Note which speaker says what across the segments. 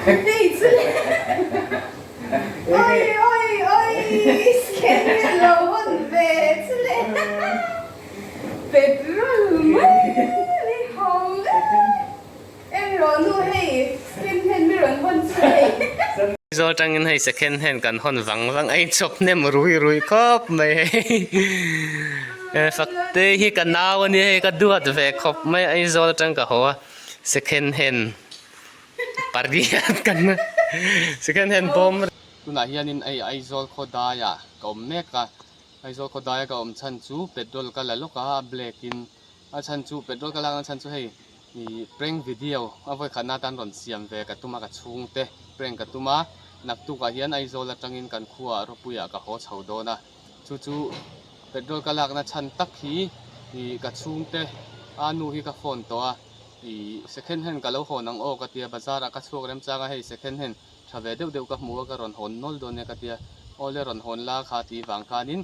Speaker 1: Hei chu le Oi oi oi second hand lo hawn ve chu le Petrol mai ni ho En rawh nu hei second hand mi rawn hawn chu hei.
Speaker 2: Aizawl atangin hei second hand kan hawn vang vang a inchawp hnem rui rui khawp mai hei. Fakte hi ka nau a nia hei ka duat ve khawp mai Aizawl atang ka haw a second hand pariat kan second hand bawm tunah hianin hei Aizawl khaw daiah ka awm mek a Aizawl khaw daia ka awm chhan chu petrol ka la lawk a a black in a chhan chu petrol ka lakna chhan chu hei ih prank video a vawi khatna atan rawn siam ve ka tum a ka chhungte prank ka tum a naktukah hian Aizawl atangin kan khuaah Rawpuiah ka haw chho dawn a. Chu chu petrol ka lakna chhan tak hi ih ka chhungte a nu hi ka phone tawh a, ih second hand ka lo hawn ang aw ka tia, bazar ah ka chhuak remchang a hei second hand tha ve deuh deuh ka hmu a ka rawn hawn nawl dawn nia ka tia, aw le rawn hawn la kha tih vang khanin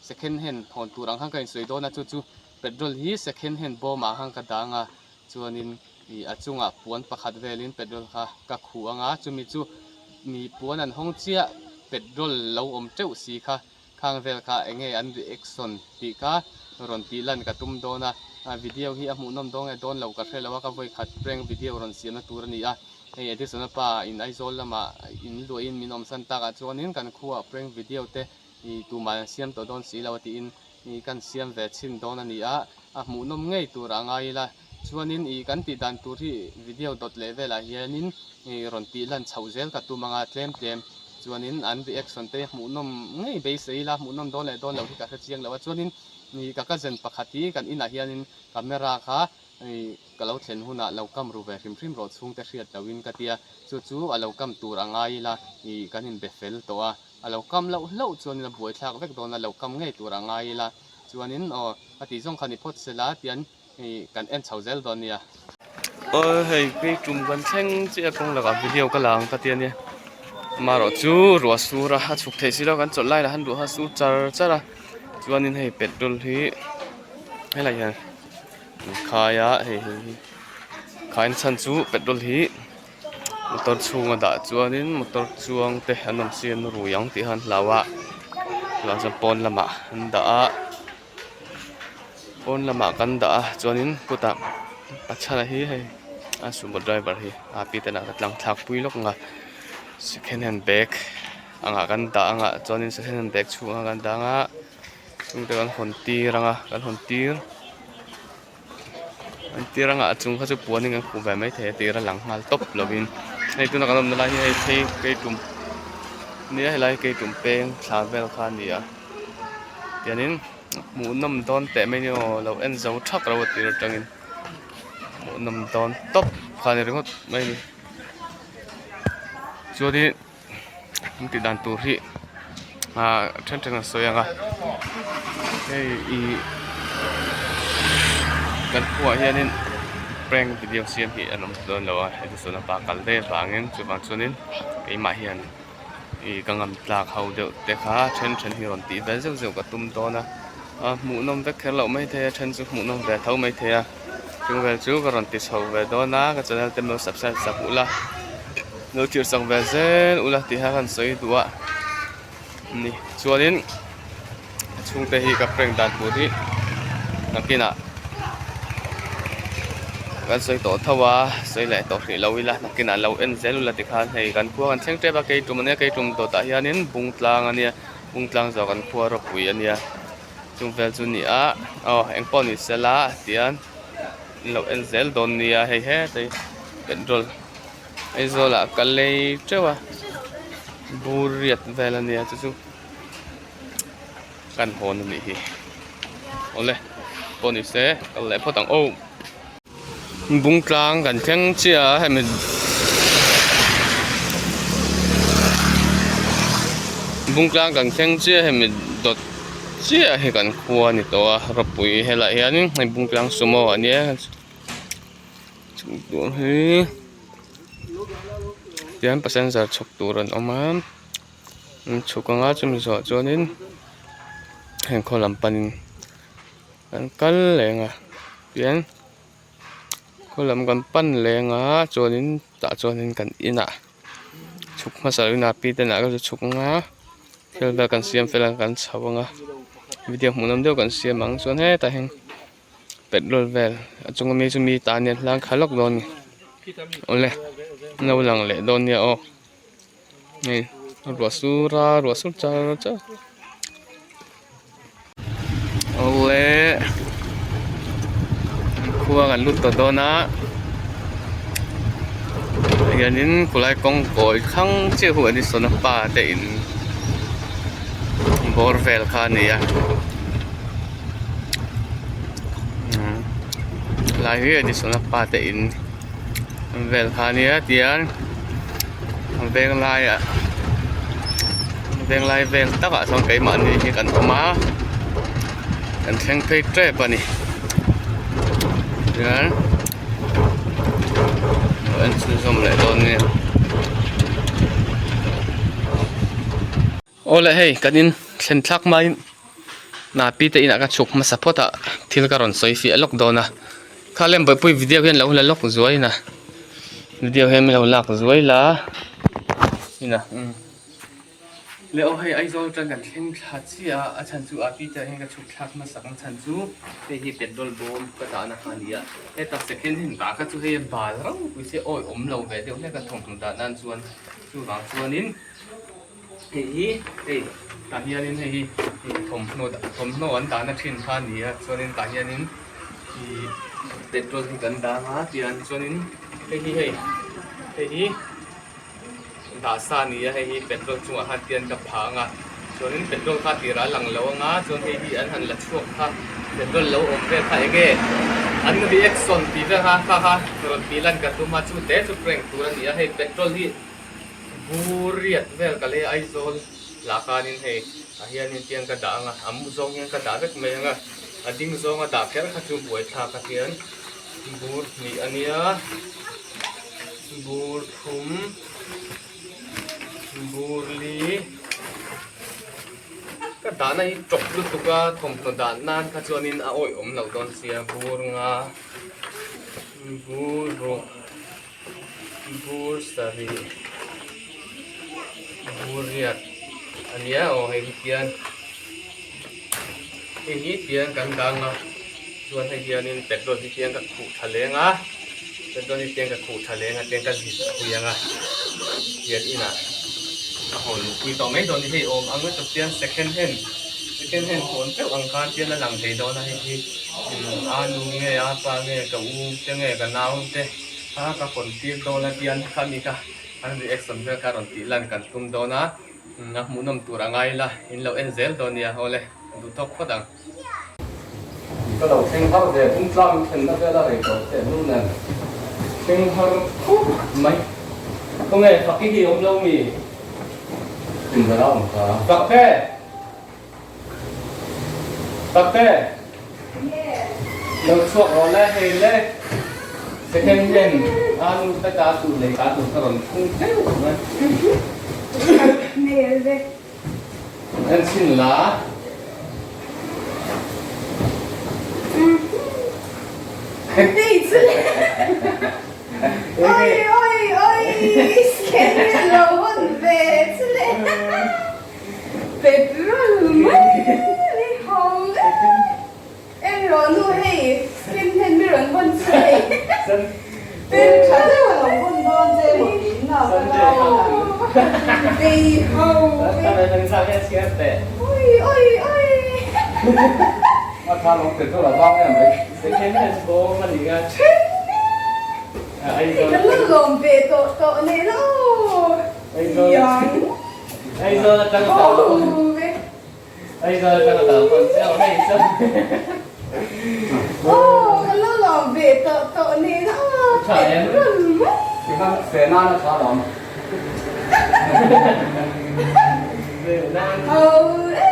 Speaker 2: second hand hawn tur ang khan ka insawi dawn a, chu chu petrol hi second hand bawm ah khan ka dang a, chuanin ih a chungah puan pakhat velin petrol kha ka khuh ang a, chumi chu mi puan an hawng chiah petrol lo awm teuh si kha khang vel kha eng nge an reaction tih kha rawn tih lan ka tum dawn a, video hi a hmuhnawm dawn nge dawn lo ka hre lo a, ka vawi khat prank video rawn siamna tur a ni a, hei Edison-a pa in Aizawl lamah in luahin min awmsan takah chuanin kan khuaah prank video te ih tumah an siam tawh dawn si lo a tiin ih kan siam ve chhin dawn a ni a, a hmuhnawm ngei tur a ngai ila. Chuanin ih kan tih dan tur hi video dawt leh velah hianin ih rawn tih lan chhoh zel ka tum anga tlem tlem. Chuanin an reaction te hmuhnawm ngei beisei ila hmuhnawm dawn leh dawn loh hi ka hre chiang lo a. Chuanin ih ka cousin pakhat hi kan inah hianin camera kha ih ka lo thlen hunah lo kam ru ve hrim hrim rawh chhungte hriat lohin ka tia. Chu chu a lo kam tur a ngai ila ih kan inbe fel tawh a. A lo kam loh hlauh chuanin a buaithlak vek dawn a, lo kam ngei tur a ngai ila. Chuanin aw a tih zawng kha ni phawt sela tian Hei kan en chho zel dawn nia. Aw hei phei tum kan thleng chiah a kawng lakah video ka la ang ka ti a nia. Amaherawh chu ruah sur a a chhuk theih si lo kan chawlh lai lah han ruah kha a sur char char a. Chuanin hei petrol hi helai hian an khai a hei hei hi khai na chhan chu petrol hi motor chhunga dah chuanin motor chuang te an awm si an rui ang tih kha an hlau a chuvang chuan pawn lamah an dah a. Pawn lamah kan dah a chuanin kutah pachhana hi hei a sumo driver hi a pi te lah ka tlang thlak pui lawk ang a second hand bag angah kan dah ang a chuanin second hand bag chhungah kan dah ang a chungte kan hawn tir ang a kan hawn tir an tir ang a a chung kha chu puanin kan khuh ve maithei a tir a lang nghal tawp lovin hei tuna kan awmna lai hi hei phei keitum nia helai hi keitum peng thla vel kha a ni a. Tianin hmuhnawm dawn teh mai ni aw lo en zo thak lo a tir atangin hmuhnawm dawn tawp kha ni ringawt mai a ni chuanin an tih dan tur hi ah then then an sawi ang a hei ih kan khuaah hianin prank video siam hi an awm dawn lo a heti sawn a pa kal daih avangin chuvang chuanin keimah hian. Ih ka ngam tlak ho deuh te kha then then hi rawn tih ve zeuh zeuh ka tum dawn a a hmuhnawm vek kher loh maithei a then chu hmuhnawm ve tho maithei a chung vel chu ka rawn ti chho ve dawn a ka channel te min lo subscribe sak ula lo thlir sak ve zel ula tih kha kan sawi duh a ni chuanin a chhungte hi ka prank dan tur hi nakinah kan sawi tawh tho a sawi leh tawh hrih lo ila nakinah lo en zel ula tikhan hei kan khua kan thleng tep a keitum ania keitum dawtah hianin bung tlang ania bung tlang zawh kan khua ropui ania chung vel chu ni a aw engpawh ni sela tian lo en zel dawn nia hei hetei petrol Aizawl ah ka lei teuh a bur riat vel ania chu chu kan hawn a nih hi awle pawh ni se kal leh phawt ang aw bung tlang kan thleng chiah a hemi bung tlang kan thleng chiah a hemi dawt chiah hi kan khua a ni tawh a rawpui helaiah hianin hei bung tlang sumo a nia. Chhuk hi tian passenger chhuk tur an awm a an chhuk ang a chumi zawh chuanin heng khaw lam panin an kal leng a tian khaw lam kan pan leng a chuanin tah chuanin kan inah. Chhuk hmasa loin a pi te nah ka chu chhuk anga thil vel kan siam fel ang kan chho anga video hmuh nawm deuh kan siam ang chuan hetah hian petrol vel a chung ami chu mi tan hian hlang kha lawk dawn a ni awle an lo lang leh dawn nia aw hei ruah sur a ruah sur char char awle khua kan lut tawh dawn a hianin khulai kawng kawi thlang chiah hu an insawn a pa te in bawr vel kha a ni a lai hi an insawn a pa te in vel kha a nia tian veng laiah veng lai vel takah chuan keimahni hi kan awm a kan thleng phei tep a ni tichuan lo en chhunzawm leh dawn nia. Awle hei kan in thlen thlak hmain Napi te inah ka chhuk hmasa phawt a thil ka rawn sawi fiah lawk dawn a kha lem bawihpui video hian lo la lawk zuai na video hian min lo lak zuai la ina umm le aw hei Aizawl atang kan thleng thla chiah a a chhan chu Api te ah hian ka chhuk thlak hmasak ang chhan chu hei hi petrol bawm ka dahna kha a ni a heta second hand dah kha chu hei a bal ropui se awi awm lo ve deuh hlek a thawmhnaw dah nan chuan chuvang chuanin. Hei hi hei tah hianin hei hi thawmhnaw thawmhnaw an dahna thin kha a ni a chuanin tah hianin ihh petrol hi kan dang a tiang chuanin hei hi hei hei hi dah sa a ni a hei hi petrol chungah khan tian ka phah ang a chuanin petrol kha tirah a lang lo ang a chuan hei hi an han la chhuak kha petrol lo awm vel kha eng nge an reaction tih vel kha kha kha rawn tih lan ka tum a chu te chu prank tur a ni a hei petrol hi. Bur riat vel ka lei Aizawl lah khanin hei ah hianin tiang ka dah ang a, a mu zawng hian ka dah vek mai ang a, a ding zawnga dah kher kha chu buaithlak a hian bur hnih a nia, bur thum, bur li, ka dahna hi tawp lutuk a thawmhnaw dah nan kha chuanin a awihawm loh dawn sia bur nga, bur ruk. Bur sarih bur riat a nia aw hei hi tian hei hi tian kan dang a chuan hei hianin petrol hi tiang ka khuh tha leng a petrol hi tiang ka khuh tha leng a tiang ka zit phui ang a tian inah a haw luh pui tawh mai dawn a ni hei awm ang lutuk tian second hand second hand hawn teuh ang khan tian a lang thei dawn a hei hi a nu nge a pa nge ka u te nge ka nau te. A ka hawn tir dawn a tian khami kha an reaction vel kha rawn tih lan kan tum dawn a, a hmuhnawm tur a ngai ila in lo en zel dawn nia awle duh tawk phawt ang. Ka lo thleng har ve bung tlang in thlenna vel a rei tawh teh lul nen thleng har khawp mai. Khawnge Faki hi awm lo mi? Pindan a awm ta. Fakte! Fakte! Lo chhuak rawh le hei le second hand a nu te ta tur lei ta tur ka rawn phung teuh mai.
Speaker 1: Hmel ve.
Speaker 2: En chhin la.
Speaker 1: Hei chu le. Oi oi oi second hand lo hawn ve chu le. Petrol mai ni ho en rawh nu hei skin hian mi rawn hawn chu hei
Speaker 3: Pen tha deuh a lo hawn dawn che maw tiin na ka nau a
Speaker 1: Bei ho Oi oi oi Ka la lawm ve tawh tawh nen aw Yang.
Speaker 2: Aizawl atang a tah Aizawl atang a tah pawn chiah hei chuan
Speaker 1: Aw ka lo lawm ve tawh tawh nen a
Speaker 2: Tha em
Speaker 4: Tikhan fe nan a tha lawm
Speaker 2: Fe nan
Speaker 1: Aw e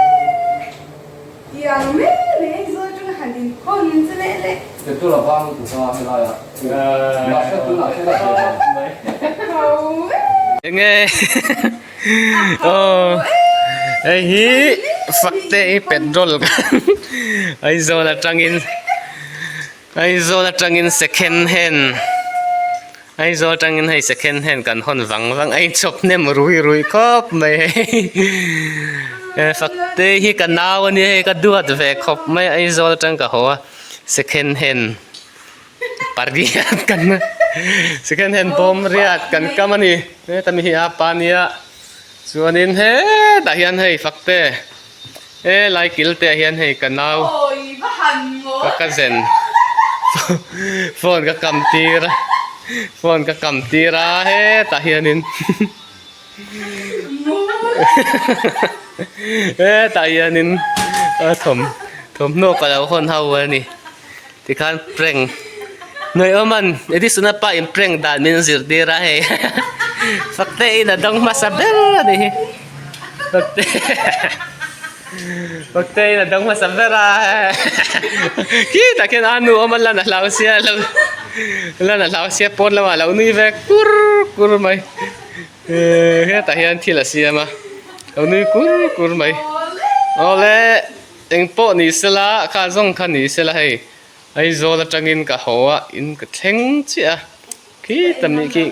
Speaker 1: Tiang mai mai Aizawl atang a han inhawn chu leh leh
Speaker 4: Petrol a vang lutuk a helai ah Mahse tunah hian a ve lo.
Speaker 1: Aw e.
Speaker 2: Enge aw hei hi fakte i petrol Aizawl atangin Aizawl atangin second hand. Aizawl atangin hei second hand kan hawn vang vang a inchawp hnem rui rui khawp mai hei Fakte hi ka nau a nia hei ka duat ve khawp mai Aizawl atang ka haw a second hand pariat kan second hand bawm riat kan kam a ni heta mi hi a pa nia chuanin hetah hian hei Fakte He lai kil te ah hian hei ka nau ka cousin phone ka kam tir a phone ka kam tir a hetah hianin hetah hianin a thawm thawmhnaw ka lo hawn ho a ni tikhan prank Ngaihawman Edison a pa in prank dan min zirtir a hei Fakte in a dawng hmasa ber a ni hi Fakte Fakte in a dawng hmasa ber a khitah khian a nu awm a lan a hlau sia lo lan a hlau sia pawn lamah a lo nui ve kur kur mai hetah hian thil a siam a lo nui kur kur mai awle engpawh ni sela kha zawng kha ni sela hei. Aizawl atangin ka haw a, in ka thleng chiah a, khi tam nih khi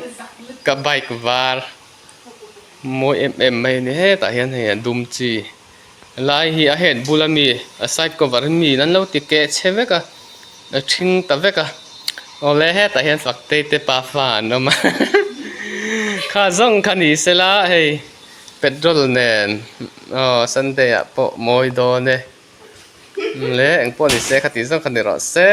Speaker 2: ka bike var mawi em em mai a ni hetah hian hei a dum chi lai hi a head bula mi a side cover hi mi in an lo ti keh chhe vek a a ṭhing ta vek a awle hetah hian Faktei te pafa an awm a kha zawng kha ni sela hei petrol nen aw Sunday ah pawh mawi dawn e. Le engpawh ni se kha tih zawng kha ni rawh se.